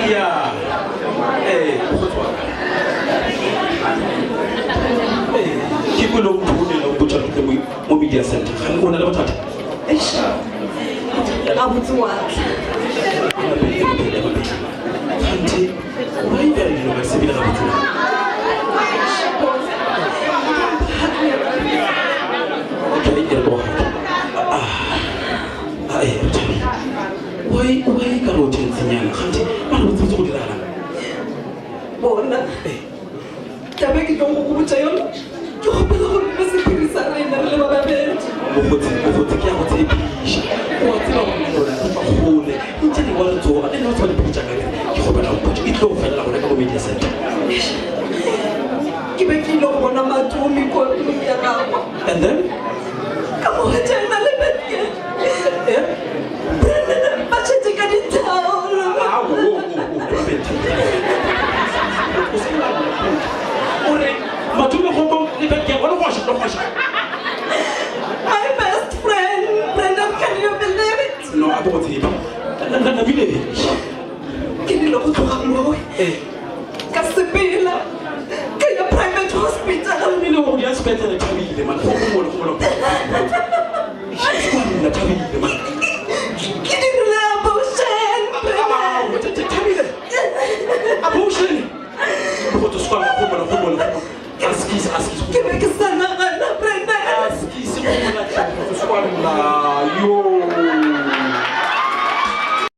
Ya. Eh, mokgotsi wa ka. Eh, ke kwele o mphounela o mpotša re tle mo mo media center. Gane o na le bothata? Eish. Gabotse wa tla. Ema pele, ema pele, ema pele. Kganthe, why bjale dilo ga di sepele gabotse na? Okay, e re ke go hake. Ah, ah, eh, re thabile. Why, why ka re o tensenyana? Kganthe, mara botsebotse go diragalang? Bona. Eh. Taba e ke tlong go go botša yona, ke kgopela gore e be sephiri sa rena re le ba babedi. Mokgotsi, mokgotsi, ke a go tshepiša. O a tseba gore nna le wena re tšwa kgole. Ntše re wa re tsoga, le nna o tseba diphiri tša ka ke re, ke kgopela go mpotše. E tlo felela gona ka mo media center. Eish, ke be ke ile go bona Matome kua ntlong ya gagwe. And then? Ka mo hwetša a na le Betke. Eh? Brandon ba šetše ka dithaolo. Ah, wo, wo, wo, wo, Robert. O se ke wa mpotša. O re Matome Kgokong le Betke ba le goša, le goša. My best friend, Brandon, can you believe it? No, a ke go tshepa. Namile. Ke rile go tloga moo. Eh. Ka sepela. Ka ya private hospital. Namile go ya sepetlele thabile man. Go go go go. Nna thabile man. Ke dirile abortion. Thabile. Abortion. Go tso sekwa.